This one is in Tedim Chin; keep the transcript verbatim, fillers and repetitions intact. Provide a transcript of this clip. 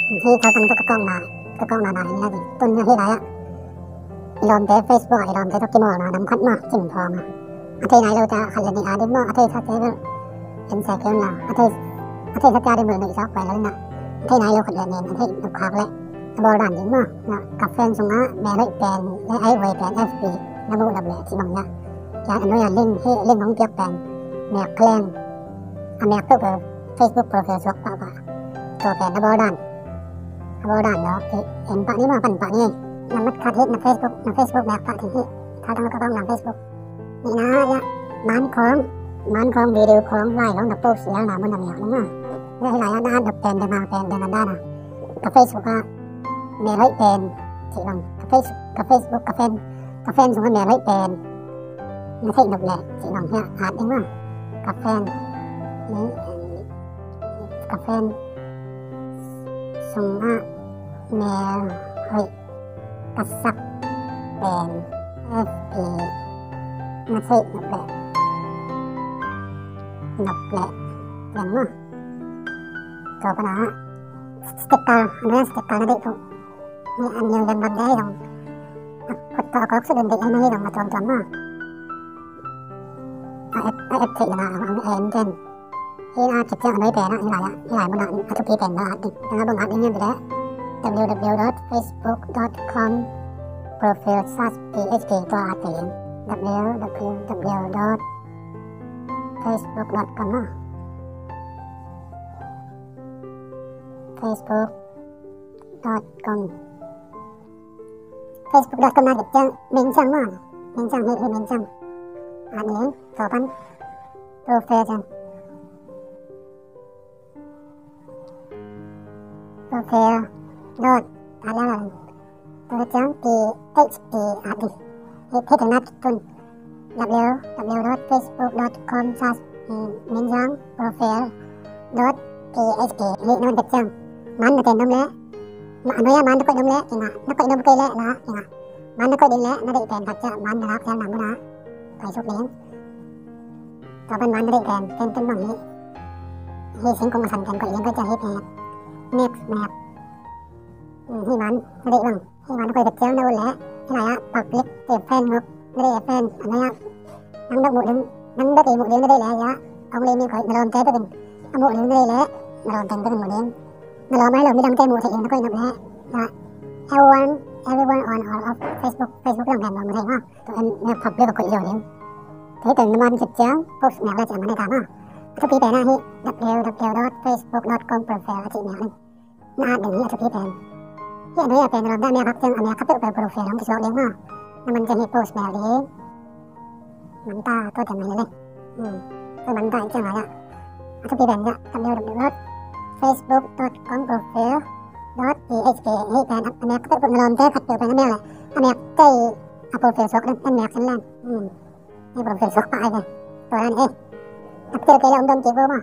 Hih thaltang tawh ka kawkna, ka kawkna na hi lai ding. Tun hih lai-ah i lawmte Facebook ah i lawmte tawh kimawlna nam khat mah cing phawng a, a thei nai lote khat le nih a ding maw, a thei thate bel en se kei un la, a thei, a thei thate a ding bel neih zawk pai lo in a, a thei nai lo khat le nih a theih nop khak leh a bawl dan ding maw. Ka friend sungah mel hoih pen le a hoih pen F B na muh nop leh cih bang hiah. Kian a nuai a link, hih link hong piak pen mek khaleng, a mek peuhpeuh Facebook profile suak pahpah. Tua pen a bawl dan, a bawl dan lo. Hih en pah ni maw, pan pah ni. Nambat khat hih na Facebook, na Facebook mek pah ding hih. Thaltang tawh ka kawkna Facebook. Nihna ah, man khawng, man khawng video khawng lai khawng na post ialna mun a mek ding maw. Hih lai-ah na at nop pen, deng hang pen, deng a dan a, ka Facebook ah mel hoih pen cih bang, ka Face, ka Facebook, ka friend, ka friend sungah mel hoih pen na theih nop leh cih bang hiah at ding maw. Ka friend, ka friend sungah mel hoih ka sak pen F B na theih nop leh, nop leh, deng maw. Tua pan a sticker, a nuai a sticker na deih peuh. Ni a niu lian bang deih zong, a khut tawh a kawk suk in deih ahi na hi zong a tuamtuam maw. A app, a app theih ding a, a app en ken. Hih a kip ciang a nuai pen a, hih lai-ah, hih lai mun ah a thupi pen na at ding. Dang a bang at ding hiam cih leh www dot facebook dot com profile slash php tua at ding. Www dot facebook dot com maw. Facebook dot com. Facebook dot com na kip ciang, min ciang maw. Min ciang, hih, hih min ciang. At ni, tua pan profile ciang. Profile dot, at leh, tua ciang P H P at ding. Hih, hih teng na kip tun. www dot facebook dot com slash min ciang profile dot php. Hih na man kip ciang. Man na ten nuam leh, a nuai-ah man na koih nuam leh kingah, na koih nuam kei leh la kingah. Man na koih ding leh na deih pen khat ciah man na lak sialna mun ah pai suk ding. Tua pan man na deih pen, ken, ken bang hih, hih singkung a san ken koih ding, koih ciah hih pen next mek. Hih man na deih bang, hih man na koih khat ciang na ut leh, hih lai-ah public te friend nguk na deih, friend a nuai-ah nang bek muh ding, nang bek i muh ding na deih leh hiah, only me koih, na lawmte bekin a muh ding na deih leh na lawmte bekin muh ding. Na lawm ahi lo midangte muh theih ding na koih nop leh hiah, everyone, everyone on all of Facebook, Facebook lam pen muh theih maw. Tua en mek public a koih lo ding. Tua hi tua na man kip ciang post mek leh cih a man hi ta maw. A thupi pen a hih www dot facebook dot com profile a cih mek ding. Na at ding hi a thupi pen. Hih a nuai a pen na lawmte a mek khak ciang a mek khak peuhpeuh profile hong kisuak ding maw. Na man ciang hih post mek ding. Man ta, tua ciang mah hi leh. Tua man ta i ciang lai-ah a thupi pen hiah www dot facebook dot com profile dot php. Hih pen a mek khak peuhpeuh na lawmte khat peuh pen a mek leh a mek tei a profile suak ding, en mek sin leng. Hih profile suak pah ai ve. Tua dan eh. A tel kei leh om dom kik vo maw.